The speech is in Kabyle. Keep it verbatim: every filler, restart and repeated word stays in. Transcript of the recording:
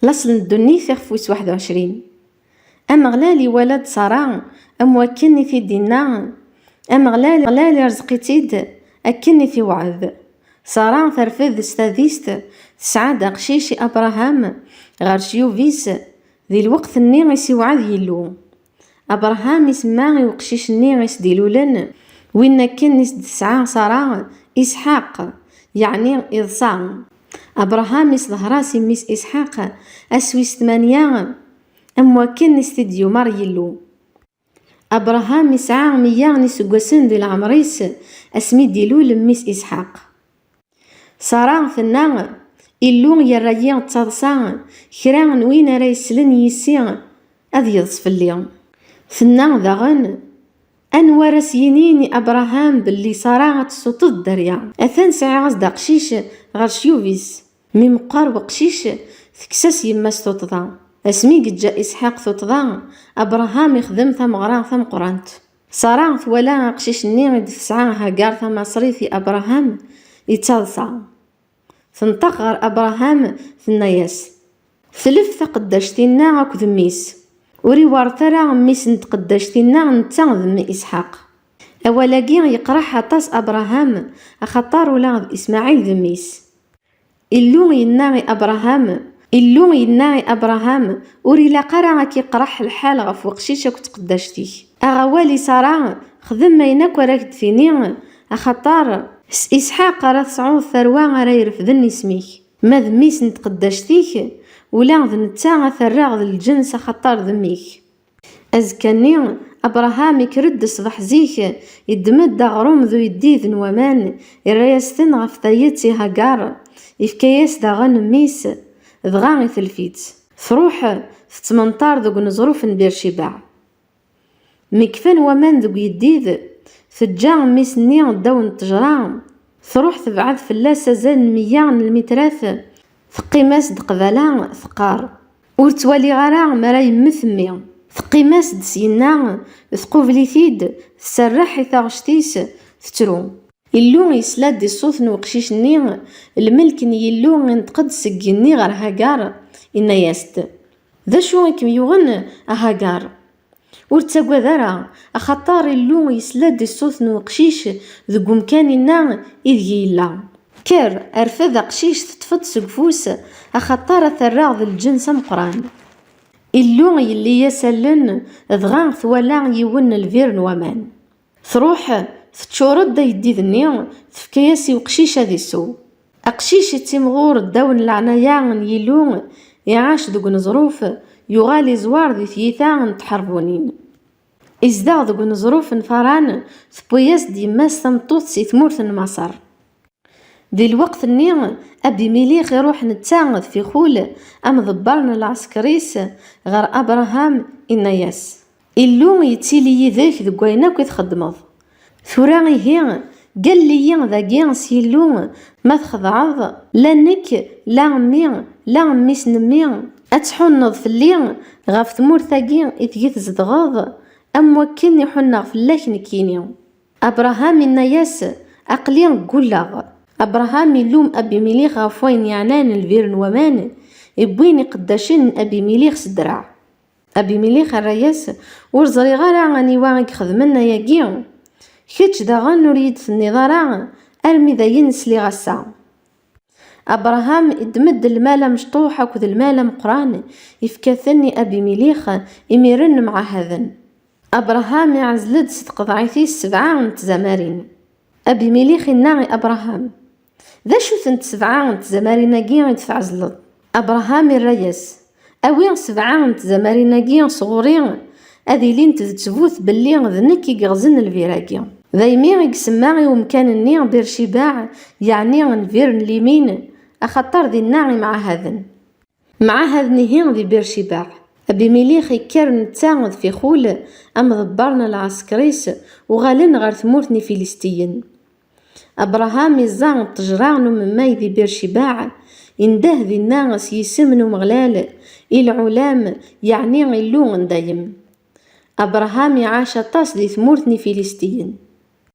Laṣel n ddunit, ixef wis waḥed u ɛecrin. Ameɣlal iwala-d Ṣara am wakken i t-id-inna, Ameɣlal, Ameɣlal irzeq-itt-id akken i t-iwɛed. Ṣara terfed s tadist, tesɛa-d aqcic i Abṛaham ɣer ccyub-is, di lweqt-nni i s-iwɛed Yillu. Abṛaham isemma i uqcic-nni i s-d-ilulen, win akken i s-d-tesɛa Ṣara, Isḥaq, yeɛni iḍsa. Abṛaham isḍher-as i mmi-s Isḥaq ass wis tmanya, am wakken i s-t-id-yumeṛ Yillu. Abṛaham isɛa meyya n iseggasen di leɛmeṛ-is asmi d-ilul mmi-s Isḥaq. Ṣara tenna, Illu yerra-yi d taḍsa, kra n win ara yeslen yis-i ad yeḍs fell-i. Tenna daɣen, Anwa ara s-yinin i Abṛaham belli Ṣara ad tessuṭṭeḍ dderya? Atan sɛiɣ-as-d aqcic ɣer ccyub-is. Mi meqqer weqcic, tekkes-as yemma-s tuṭṭḍa. Asmi yeǧǧa Isḥaq tuṭṭḍa, Abṛaham ixdem tameɣra tameqqrant. Ṣara twala aqcic-nni i d-tesɛa Hagar tamaṣrit i Abṛaham, yettaḍsa. Tenṭeq ɣer Abṛaham, tenna-yas, Tlef taqeddact-inna akked mmi-s. Ur iwerret ara mmi-s n tqeddact-inna netta d mmi Isḥaq. Awal-agi yeqreḥ aṭas Abṛaham, axaṭer ula d Ismaɛil d mmi-s. Illu yenna i Abṛaham, Illu yenna i Abṛaham, ur ilaq ara ad k-iqreḥ lḥal ɣef weqcic akked tqeddact-ik. Aɣ awal i Ṣara, xdem ayen akk ara k-d-tini, axaṭer s Isḥaq ara tesɛuḍ tarwa ara irefden isem-ik. Ma d mmi-s n tqeddact-ik, ula d netta ad t-rreɣ d lǧens axaṭer d mmi-k. Azekka-nni, Abṛaham ikker-d ṣṣbeḥ zik, iddem-d aɣrum d uyeddid n waman, irra-yas-ten ɣef tayet i Hagar, ifka-yas daɣen mmi-s, dɣa itelf-itt. Truḥ, tettmenṭar deg uneẓruf n Birciba. Mi kfan waman deg uyeddid, teǧǧa mmi-s-nni ddaw n ttejra, truḥ tebɛed fell-as azal n meyya n lmitrat, teqqim-as-d qbala, teqqar, Ur ttwaliɣ ara mi ara yemmet mmi. Teqqim-as-d syenna, tqubel-it-id, tserreḥ i taɣect-is, tettru. Illu yesla-d i ṣṣut n weqcic-nni, lmelk n Yillu inṭeq-d seg yigenni ɣer Hagar, inna-yas-d, D acu i kem-yuɣen, a Hagar? Ur ttagad ara, axaṭer Illu yesla-d i ṣṣut n weqcic deg umkan-inna ideg yella. Kker, rfed aqcic teṭṭfeḍ seg ufus, axaṭer ad t-rreɣ d lǧens ameqqran. Illu yelli-yas allen, dɣa twala yiwen n lbir n waman. Truḥ, teččur-d ayeddid-nni, tefka-yas i uqcic ad isew. Aqcic ittimɣur ddaw n leɛnaya n Yillu, iɛac deg uneẓruf, yuɣal iẓwar di tyita n tḥerbunin. Izdeɣ deg uneẓruf n Faran, tewwi-yas-d yemma-s tameṭṭut si tmurt n Maṣer. Di lweqt-nni, Abimilix iruḥ netta d Fixul, amḍebber n lɛesker-is, ɣer Abṛaham, inna-yas, Illu yettili yid-k deg wayen akk i txeddmeḍ. Tura ihi, gall-iyi dagi s Yillu, ma txedɛeḍ, la nekk, la mmi, la mmi-s n mmi, ad tḥunneḍ fell-i ɣef tmurt-agi ideg tzedɣeḍ, am wakken i ḥunneɣ fell-ak nekkini. Abṛaham inna-yas, Aql-i ggulleɣ. Abṛaham illum Abimilix ɣef wayen yeɛnan lbir n waman, iwwin iqeddacen n Abimilix s ddreɛ. Abimilix irra-yas, Ur ẓriɣ ara aniwa i ixedmen ayagi. Kečč daɣen ur iyi-d-tenniḍ ara, armi d ayen sliɣ ass-a. Abṛaham iddem-d lmal amecṭuḥ akked lmal ameqqran, ifka-ten i Abimilix, imiren mɛahaden. Abṛaham iɛzel-d s tqeḍɛit-is sebɛa n tzamarin. Abimilix inna i Abṛaham, D acu-tent sebɛa n tzamarin-agi i d-tɛezleḍ? Abṛaham irra-yas, Awi sebɛa n tzamarin-agi sɣur-i, ad ilint d ttbut belli d nekk i yeɣzen lbir-agi. Daymi i isemma i umkan-nni Bircibaɛ, yeɛni lbir n limin, axaṭer dinna i mɛahaden. Mɛahaden ihi di Bircibaɛ. Abimilix ikker netta d Fixul, amḍebber n lɛesker-is, uɣalen ɣer tmurt n Ifilistiyen. Abṛaham iẓẓa ṭṭejra n umemmay di Bircibaɛ, indeh dinna s yisem n Umeɣlal, Ilɛulam, yeɛni Illu n dayem. Abṛaham iɛac aṭas di tmurt n Ifilistiyen.